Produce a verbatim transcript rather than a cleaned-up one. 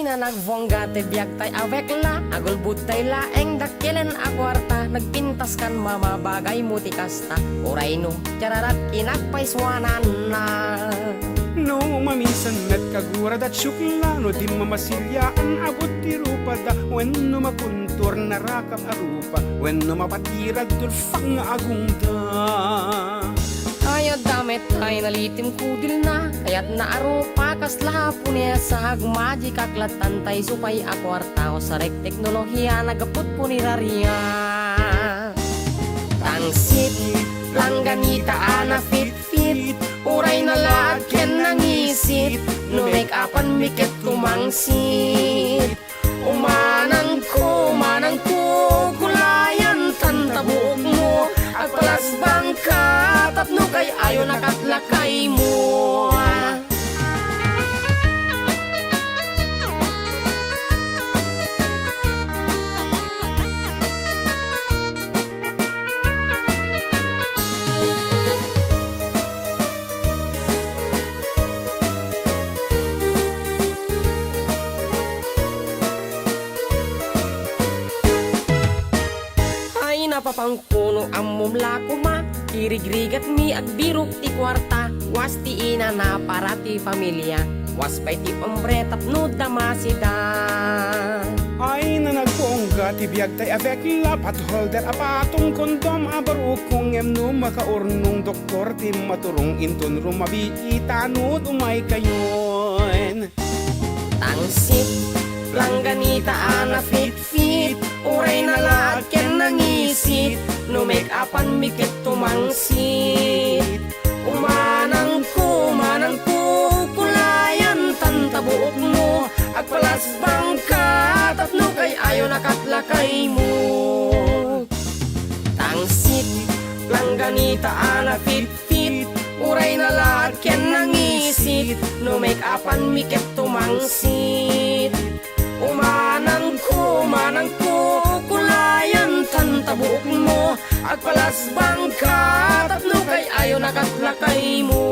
Ay na nagbuangga ti biagtay a bekla, agulbodtay laeng dakkel a kuarta, nagpintas kan mamabagaymo ti kasta, uray no, ti ararat kinagpaysuananna. No mamisan met kagurada ti siukla, no di mamasiliaan, abut ti rupada, wenno makuntur, narakap a rupa, wenno mapatirad, tulfak nga agungda. Ay, adda met ay nalitim kudilna, kayatna a rupa, kasla Haponesa, agmagikak lattan tay supay a kuarta, usarek teknolohiya, nagaput puniraria. Tangsit, langganita a napitpit, uray nalaad ken nangisit, no make-upan mi ket tumangsit. Umanangko, umanangko, kulayan tan ta buokmo, agpalasbangka, tapno kay-ayon a katlakaymo. Ay, napapangko no ammom la koma, ti rigrigatmi agbirok ti kuarta, was ti inana para ti familia, was pay ti hombre tapno damasida. Ay, na nagbuangga ti biagtay a bekla, pot holder a patong, kondom a barukong, ngem no makaurnong, doktor ti maturong, inton rumabii ta no umaykayon. Tangsit, langganita a napitpit, uray nalaad ken nangisit, no make-upan mi ket tumangsit. Umanangko, umanangko, kulayan tan ta buokmo, agpalasbangka, tapno kay-ayon a katlakaymo. Tangsit, langganita a napitpit, uray nalaad ken nangisit, no make-upan mi ket tumangsit. Umanangko, umanangko, kulayan tan ta buokmo, agpalasbangka, tapno kay-ayon a katlakaymo.